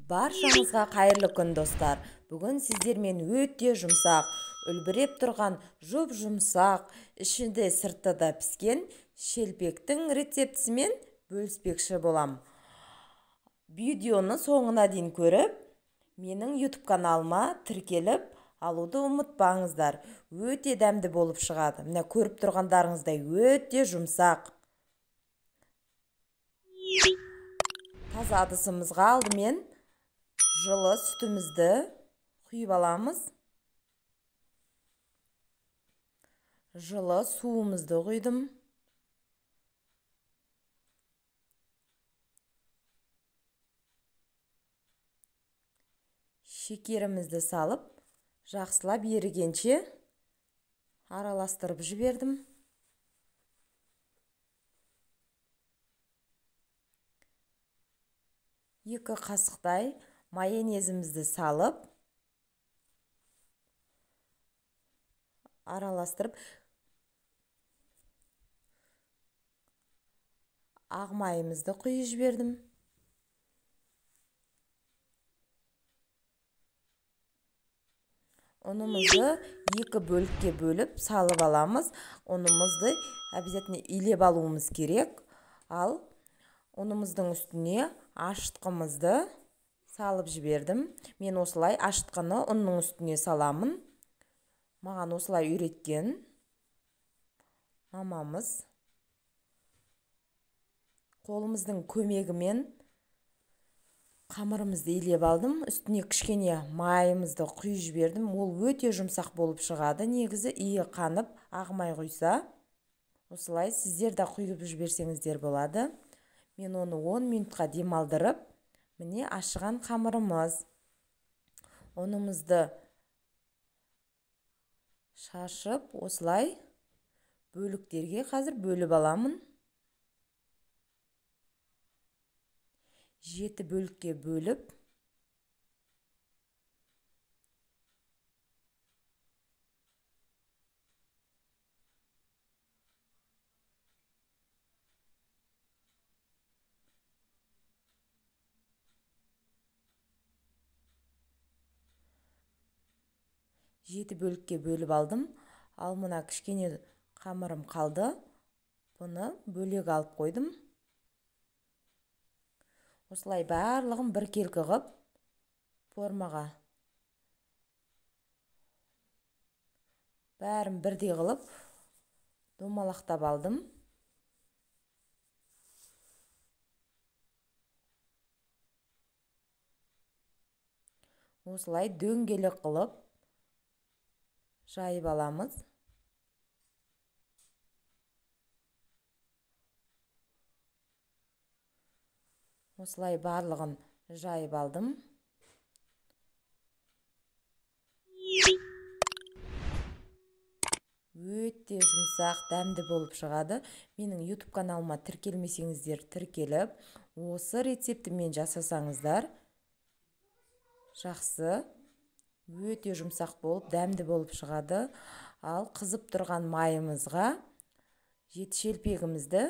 Баршаңызға қайырлы күн, достар. Бүгін сіздермен өте жұмсақ, үлбіреп тұрған жұп-жұмсақ, ішінде сырты да піскен шелпектің рецептісімен бөліспекші болам. Видеоны соңына дейін көріп, менің YouTube каналыма тіркеліп алуды ұмытпаңыздар. Өте дәмді болып шығады. Міне көріп тұрғандарыңыздай өте жұмсақ. Таза ыдысымызға алдымен жылы сүтімізді құйып аламыз. Жылы суымызды құйдым. Шекерімізді салып, жақсылап ерігенше араластырып жібердім. Екі қасықтай майонезімізді салып, араластырып, ақ майымызды құйып жібердім. Ұнымызды екі бөлікке бөліп салып аламыз. Ұнымызды обязательно илеп алуымыз керек. Ал ұнымыздың үстіне ашытқымызды салып жібердім. Мен осылай ашытқыны ұнның үстіне саламын. Маған осылай үйреткен мамамыз. Қолымыздың көмегімен қамырымызды илеп алдым. Үстіне кішкене майымызды құйып жібердім. Ол өте жұмсақ болып шығады. Негізі иі қанып ақ май құйса, осылай сіздер де құйып жіберсеңіздер болады. Мен оны 10 минутқа демалдырып, міне ашыған қамырымыз. Ұнымызды шашып, осылай бөліктерге қазір бөліп аламын. 7 бөлікке бөліп, алдым. Ал мына кішкене қамырым қалды. Бұны бөлек алып қойдым. Осылай барлығын біркелкі қылып формаға бәрін бірдей қылып домалақтап алдым. Осылай дөңгелек қылып жайып аламыз. Осылай барлығын жайып алдым. Өте жұмсақ, дәмді болып шығады. Менің YouTube каналыма тіркелмесеңіздер тіркеліп, осы рецептімен жасасаңыздар жақсы, өте жұмсақ болып, дәмді болып шығады. Ал қызып тұрған майымызға жеті шелпегімізді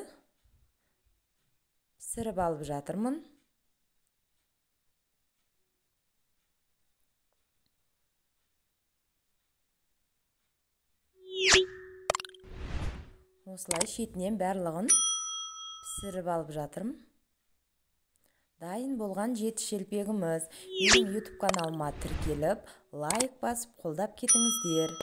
пісіріп алып жатырмын. Осылай шетінен барлығын пісіріп алып жатырмын. Дайын болған жеті шелпегіміз. Менің YouTube каналыма тіркеліп, лайк басып, қолдап кетіңіздер.